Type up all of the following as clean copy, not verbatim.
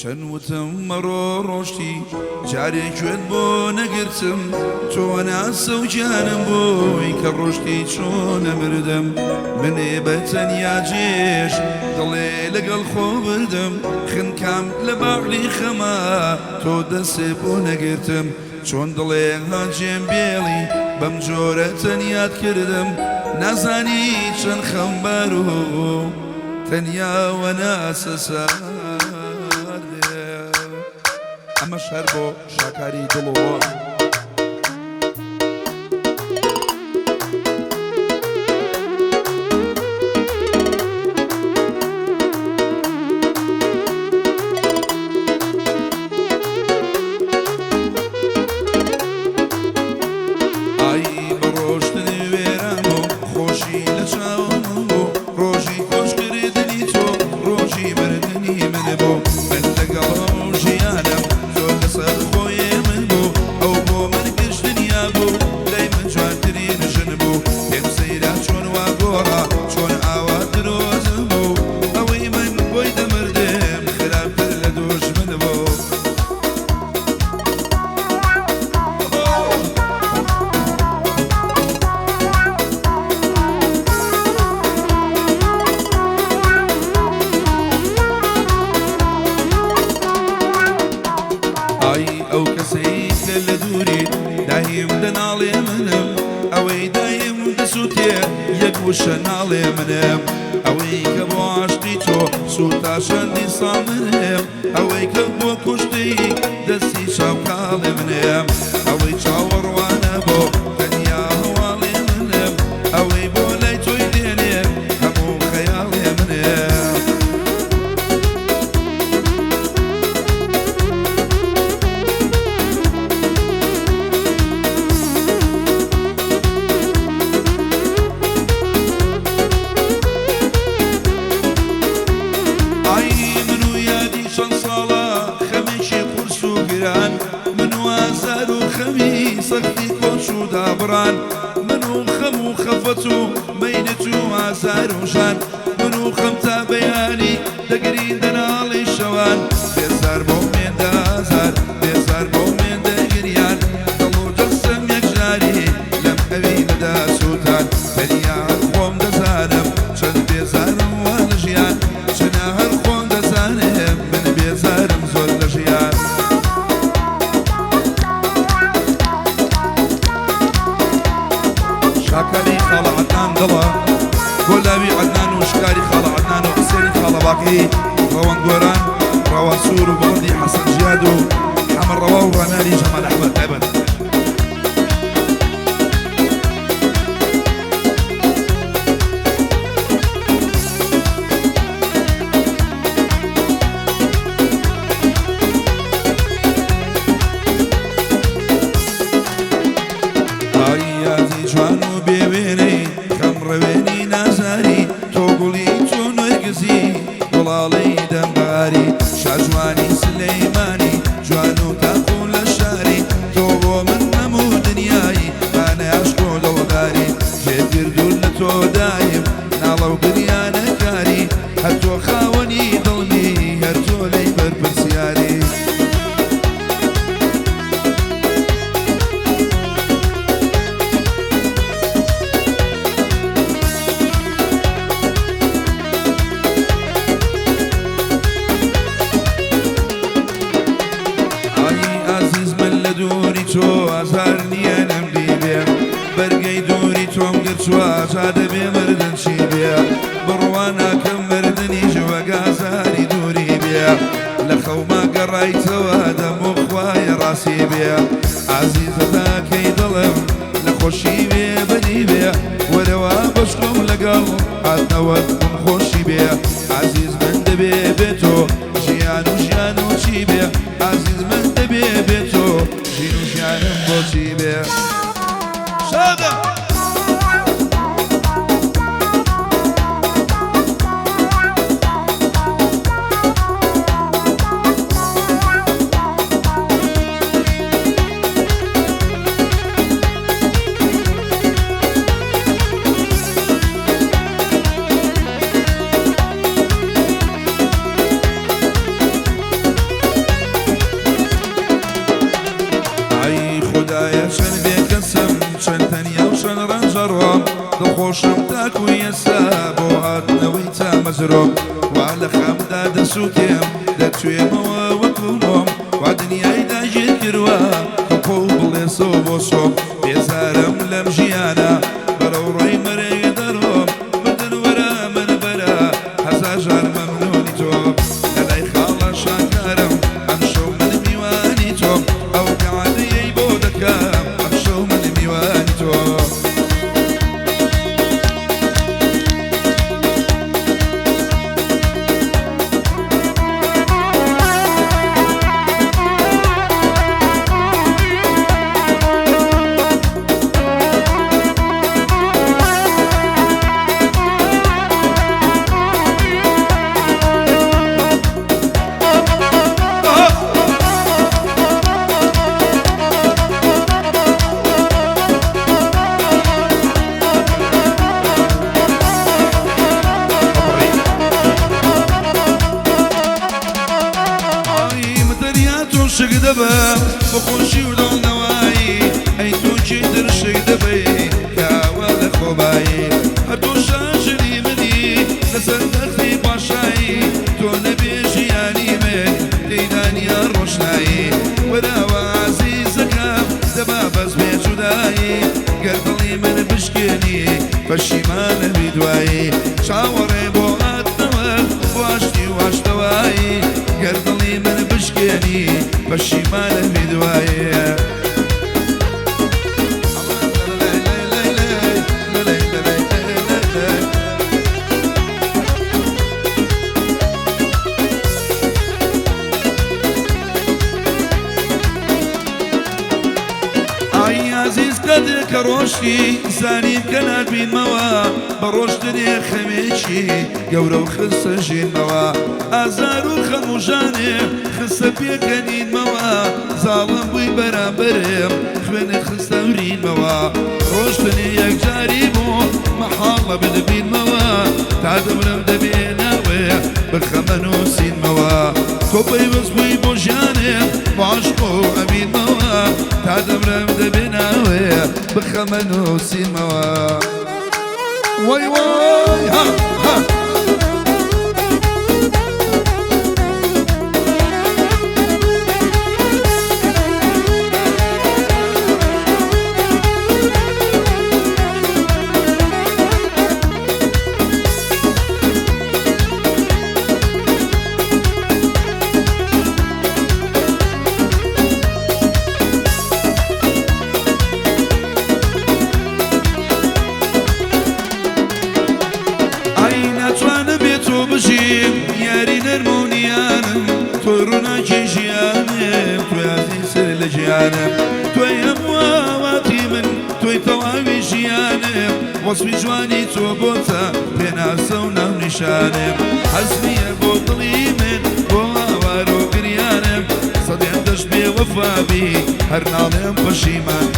چەند وتم مەڕۆ ڕۆشتی جارێ گوێت بۆ نەگرتم تۆ ناسە و گیانم بووی کە ڕۆشتی چۆنە مردم منێ بە تەنیا جێش دڵێ لەگەڵ خۆ بردم خنکام لە باغی خەما تۆ دەسێ بۆ نەگرتم چۆن دڵێ ها جێم بێڵی بەم جۆرە تەنیات کردم نازانی چەند خەمبار و تەنیا وەناسە ساردێ. ئەمەش هەر بۆ شاکاری دڵ و ڕۆح. ئای بە ڕۆشتنی وێران بوو خۆشی لە چاوم بوو ڕۆژی کۆچکردنی تۆ ڕۆژی مردنی من بوو من لەگەڵ ئەو ژیانم زۆر لەسەر خۆیێ من بوو ئەو بۆ من گشت دنیا بوو لای من جوانترین ژن بوو پێم سەیرە چۆن وا گۆڕا چۆن ئاوا درۆزن بوو ئەوەی من بۆی دەمردم خراپتر لە دوژمن بوو. ئای ئەو کەسەی کە لە دووری دایم دەناڵێ منم ئەوەی دایم دەسووتێ یەک وشە ناڵێ منم ئەوەی کە بۆ عاشقی تۆ سووتا چەندین ساڵ منم ئەوەی کە بۆ کوشتی دەستی چاو کاڵێ منم ئەوەی چاوەڕوانە بۆ تەنیا هەواڵێ منم ئەوەی بۆ لای تۆی دێنێ هەموو خەیاڵێ منم. ئای من و یادی چەند ساڵە خەمێکی قورس و گران من و ئازار و خەمی سەختی کۆچ و دابڕان من و خەم و خەفەت و مەینەت و ئازار و ژان من و خەم تا بەیانی دەگرین دەناڵی شەوان بێزار بۆم مێندە ئازار بێزار بۆم مێندە گریان دڵ و جەستەم یەکجاری لەم ئەوینەدا سووتان تەنیا هەر خۆم دەزانم چەند بێزارم وا لە ژیان چەنە هەر خۆم دەزانم من بێزارم زۆر لە ژیان. شاکاری خاڵە عەدنان دڵە بۆ لاوی عەدنان و شکاری خاڵە عەدنان و حسێنی خاڵە باقی ڕەوەند گۆران ڕەوا سوور و بڵندی حەسەن جیاد و حەمە ڕەوا و ڕاناری جەمال ئەحمەد تایبەت. ئای یادی جوان و بێ وێنەی خەم ڕەوێنی نازاری تۆ گوڵی تۆ نەرگزی گوڵاڵەی دەمباری شاجوانی سلەیمانی جوان و تاق و لە شاری تۆ بۆ من هەموو دنیایی خانەی عەشق و دڵداری جێگر دوور لە تۆ دایم ناڵە و گریانە کاری هەر تۆ خاوەنی دڵمی هەر تۆ لێی بەرپرسیاری. ئای ئازیز من لە دووری تۆ ئازار نییە نەمدیبێ بەرگەی دووری تۆم گرتووە جا دەبێ مردن چی بێ بڕوا ناکەم مردنیش وەک ئازاری دووری بێ لە خەوما گەڕایتەوە دەم و خوایە ڕاستی بێ ئازیزە تاکەی دڵم لە خۆشی بێ بەری بێ وەرەوە بەشکم لەگەڵ هاتنەوەت بم خۆشی بێ ئازیز من دەبێ بێ تۆ ژیان و ژیان و چی بێ ئازیز من دەبێ بێ تۆ ژین و ژیانم بۆ چی بێ شادە. دڵخۆشم تاکو ئێستا بۆ هاتنەوەی تامەزرۆم وا لە خەمدا دەسووتێم دەتوێمەوە وەکو مۆم وا دنیای داگیر کردوە کڵپە و بڵێسە و بۆ سۆم بێزارم لەم ژیانە بەرەو ڕێی مەرگ دەڕۆم مردن وەرە من بەرە هەزار جار مەمنونی تۆم لەلای خاڵە شاکارم ئەمشەو من میوانی تۆم ئەو گەعدەیەی بۆ دەکەم ئەمشەو من میوانی تۆم. ئایم تەنیا تۆ شک دەبەم بە خۆشی و دڵنەوایی ئەی تۆ چیتر شک دەبەی کاوە لە خۆبایی هەر تۆ شاژنی منی لەسەر تەختی پاشایی تۆ نەبێ ژیانی من تێیدا نییە ڕۆشنایی وەراوە ئازیزەکەم دەبا بەس بێ جودایی گەر دڵی من بشکێنی پەشیمانەبی دوایی چاوەڕێ بۆ هاتنەوەت بۆ ئاشتی و ئاشتەوایی گەر دڵی من بشکێنی پەشیمانەبی دوایی. ئای ئازیز قەدر کە ڕۆشتی زانیم کە ناتبینمەوە بە ڕۆشتنێ خەمێکی گەورە و خستە ژینمەوە ئازار و خەم و ژانێ خستە پێکەنینمەوە زاڵم بووی بەرامبەرم خوێنت خستە ورینمەوە ڕۆشتنی یەکجاری بوو مەحاڵە بتبینمەوە تا دەمرم دەبێ ناوێ بخەمە نووسینمەوە تۆ پەیوەست بووی بۆ ژیانێ بۆ عەشق و ئەوینمەوە تا دەمرم دەبێ ناوێ بخەمە نووسینمەوە وەی وەی ها ها. ئای ناتوانم بێ تۆ بژیم یاری نەرم و نیانم تۆی ڕووناکی ژیانم تۆی ئازیزتر لە گیانم تۆی هەموو ئاواتی من تۆی تەواوی ژیانم وەسفی جوانی تۆ بۆتە پێناسە و ناونیشانم حەز نییە بۆ دڵی من بۆ ئاوار و گریانم سەدێن دەشت بێ وەفا بی هەر ناڵێم پەشیمان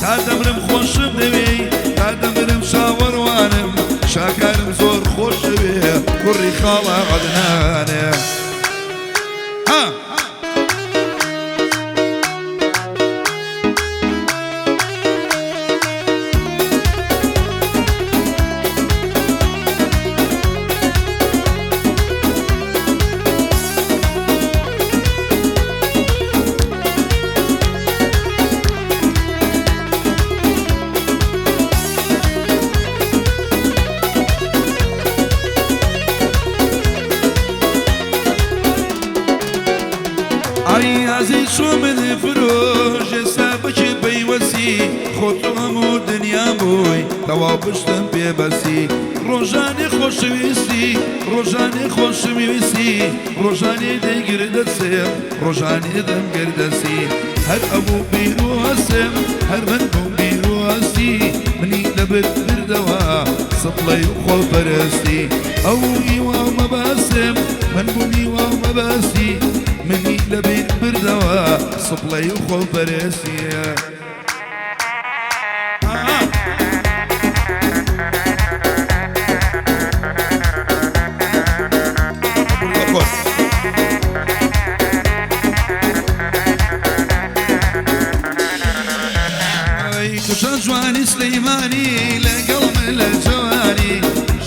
تا دەمرم خۆشم دەوێی تا دەمرم چاوەڕوانم شاکارم زۆر خۆشەوێ کوڕی خاڵە عەدنانێ ها. ئای ئازیز چۆن من فرۆش ئێستا بەکێ پەیوەسی خۆ تۆ هەموو دنیام بووی تەواو پشتم پێ بەسی ڕۆژانێ خۆشەویستی ڕۆژانێ خۆشمویستی ڕۆژانێ دەیگردەسێم ڕۆژانێ دەمگردەسی هەر ئەبوو بیر و هەستم هەر من بووم بیر و هەستی منی لەبر بردەوە سپڵەی و خۆپەرستی ئەو هیوا و مەبەستم من بووم هیوا و مەبەستی منی لەبیر بردەوە سپڵەی و خۆپەرستی. تو شاجوانی سلەیمانی لەگەڵ من لە جوانی،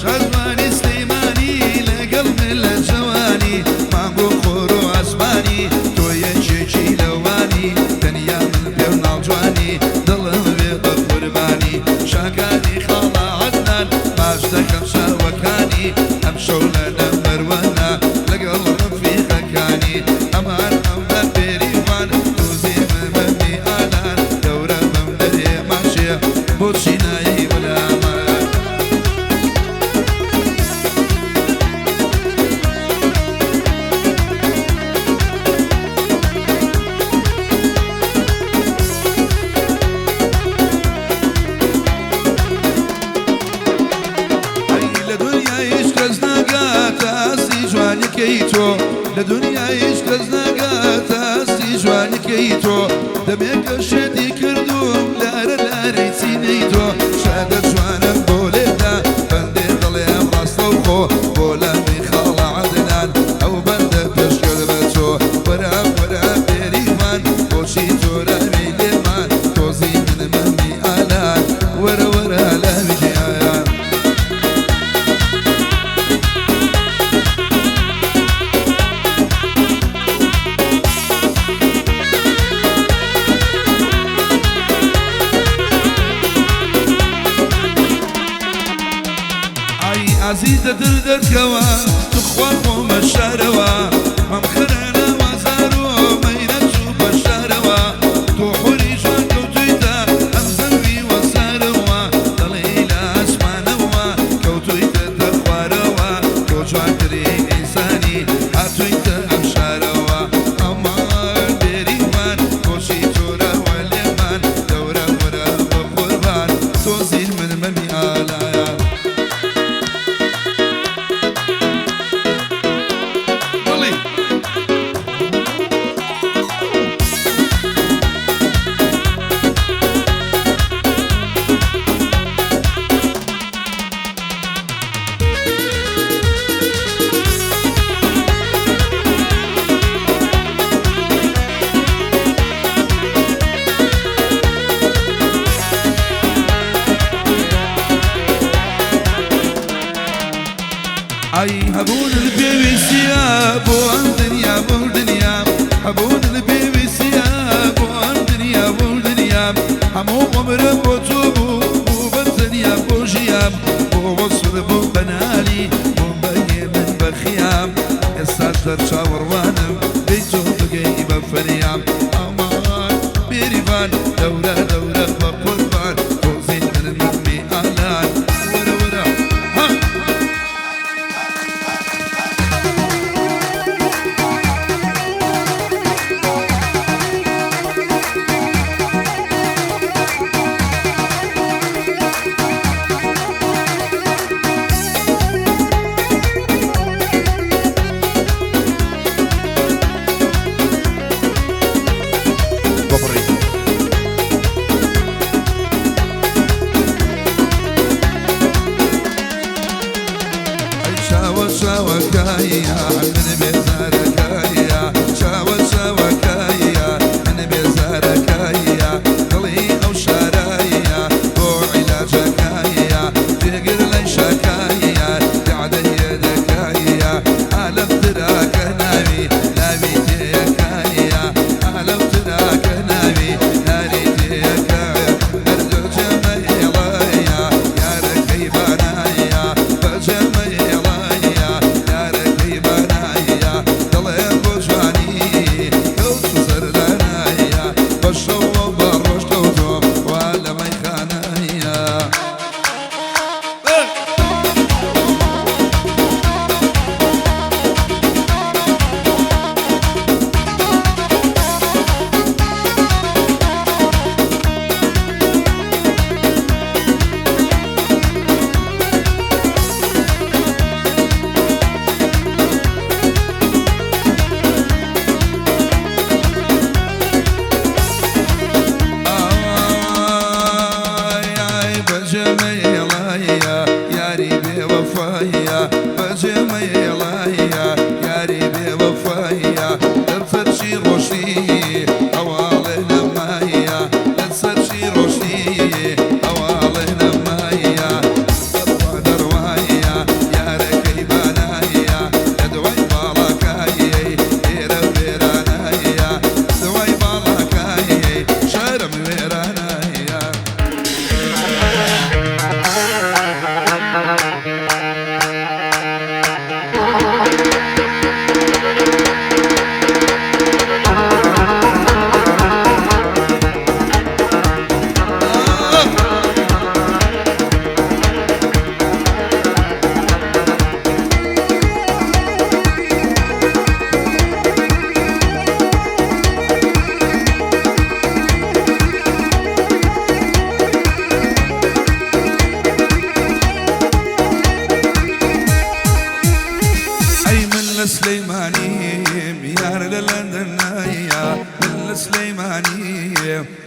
شاجوانی سلەیمانی لەگەڵ من لە جوانی، مانگ و خۆر و ئاسمانی تۆ یەکێکی لەوانی، تەنیا من پێو ناڵجوانی دڵم بێ بە قوربانی. شاکاری خاڵە عەدنان ماچ دەکەم چاوەکانی، ئەمشەو لە نەمبەروانە لەگەڵ ڕەفیقەکانی. ئەمان ئەمە بێریوان تۆزی مەمەمی ئالان، دەورە بم دەرێ ماچێ بۆچی نایی بەلامان. ئەی لە دنیایش کەس ناگاتە ئاستی جوانیکەی تۆ، لە دنیایش کەس ناگاتە ئاستی جوانیکەی تۆ، دەمێکە شێتی کردوم لارە لارەی چینەی تۆ. شادە جوانم بۆ لێدا بەندێ دەڵێم ڕاستەوخۆ، بۆ لامی خاڵە عەدنان ئەو بەندە پێشکرد بە تۆ. وەرە وەرە بێریوان بۆچی تۆراوی لێمان، تۆزی من مەمی ئالان وەرە وەرە لاوی گیان. ئای ئازیزە در دەرکەوە توخوا خۆمە شارەوە، مەم خەرانە وازار و مەیرە چوو بە شارەوە، تۆ حۆری جوان کەوتویتە ئەم زەوی وەسارەوە، دەڵێی لە ئاسمانەوە کەوتویتە دەخوارەوە، تۆ جوانترین ئینسانی هاتوویتە ئەم شارەوە. ئەمان بێریوان بۆچی تۆرەوە لێمان، دەورە وەرە بە قوربان تۆزی من مەمی ئالایان. بەڵێ. ئای هەبوون پێویستیە بۆ ئەم دنیا بۆ دنیا، هەبوون پێویستیە بۆ ئەم دنیا بۆ دنیا، هەموو عومرم بۆ تۆ بوو بوو بە تەنیا بۆ ژیام، بۆ وەسڵ بۆ بەنالی بۆ بەیێ من بەخیام، ئێستاش دەرچاوەڕوانم بێ تۆ بگەی بە فەریام. ئەمان بێریڤان دەورە دەورە بە قوربان تۆزی من مەمی ئالان وەرە وەرە ها. ببڕی. ئەی چاوە چاوەکایە من بێزارەکایە، چاوە چاوەکایە من بێزارەکایە، دڵی ئەو شارایە بۆ عیلاجەکایە، جێگر لای شاکایە دەعدەیەدەکایە، ئالەم تراکە ناوی لاوی تێیەکایە، ئالەم تراکە ناوی ناری تێیەکایە، هەردوو جەمەیڵایە یارەکەی بانایە، بەجەمەیڵایە یارەکەی بانایە، دڵێ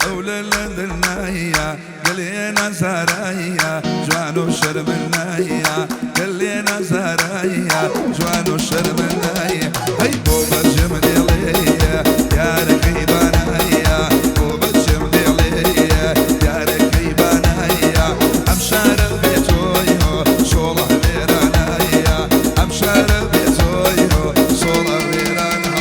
ئەو لە لەندەن نایە، گەلێ نازارایە، جوان و شەرمن نایە، گەلێ نازارایە، جوان و شەرمن نایە. هەی بۆ بەجێم دێڵێیە یارەکەی بانایە، بۆ بەجێم دێڵێیە یارەکەی بانایە. ئەم شارە بێ تۆیۆ سۆڵە وێرانایە، ئەم شارە بێ تۆیۆ سۆڵە وێرانە.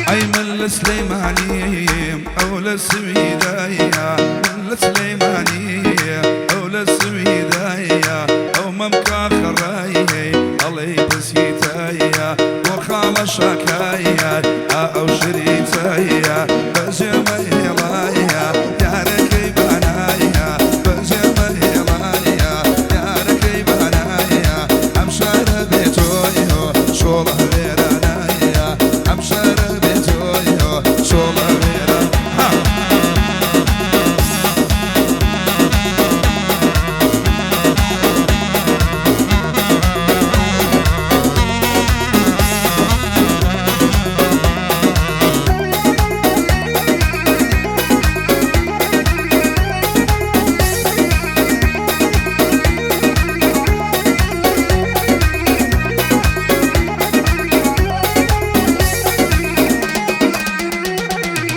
ئەی من لە سلەیمانیم ئەو لە سویدایە، من لە سلەیمانیم ئەو لە سویدایە، ئەو مەمکا خەڕایەی ئەڵێی پسیتایە، بۆ خاڵە شاکایە ئا ئەو شریتایە، بەجێمە هێڵایە یارەکەی بانایە، بەجێمە هێڵایە یارەکەی بانایە. ئەم شارە بێ تۆیۆ شۆڵە وێرانایە، ئەم شارە بێ تۆیۆ شۆڵە وێران. ها.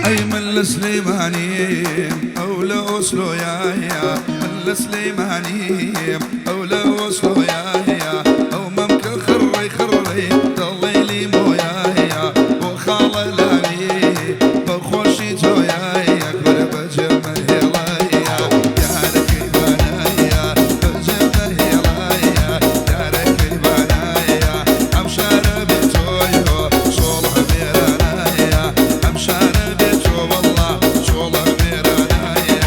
ئەی من لە سلەیمانیم ئەو لە ئۆسلۆیایە، من لە سلەیمانیم ئەو لە ئۆسلۆیایە، ئەو مەمکە خڕەی خڕەی دەڵێی لیمۆیایە، بۆ خاڵە لاوی بە خۆشی تۆیایە، کورە بەجێمە هێڵایە یارەکەی بانایە، بەجێمە هێڵایە یارەکەی بانایە. ئەم شارە بێ تۆیۆ سۆڵە وێرانایە، ئەم شارە بێ تۆ وەڵڵا سۆڵە وێرانایە.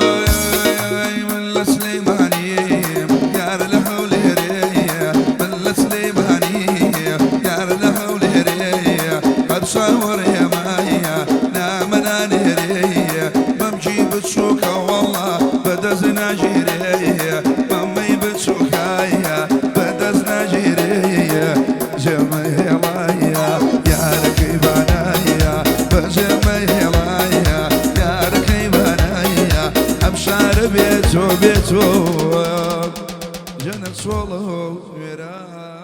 ئای من لە سلەیمانیم یار لە هەولێرێیە، من لە سلەیمانیم یار لە هەولێرێیە، هەر چاوەڕێمایە نامە نانێرێیە، مەمکی بچووکە وەڵڵا بەدەست ناگیرێیە، مەمەی بچووکایە بەدەست ناگیرێیە، جێمە هێڵایە یارەکەی بانایە، بەجێمە هێڵایە یارەکەی بانایە. ئەم شارە بێ تۆ بێ تۆ ژەنە سۆڵە وێران.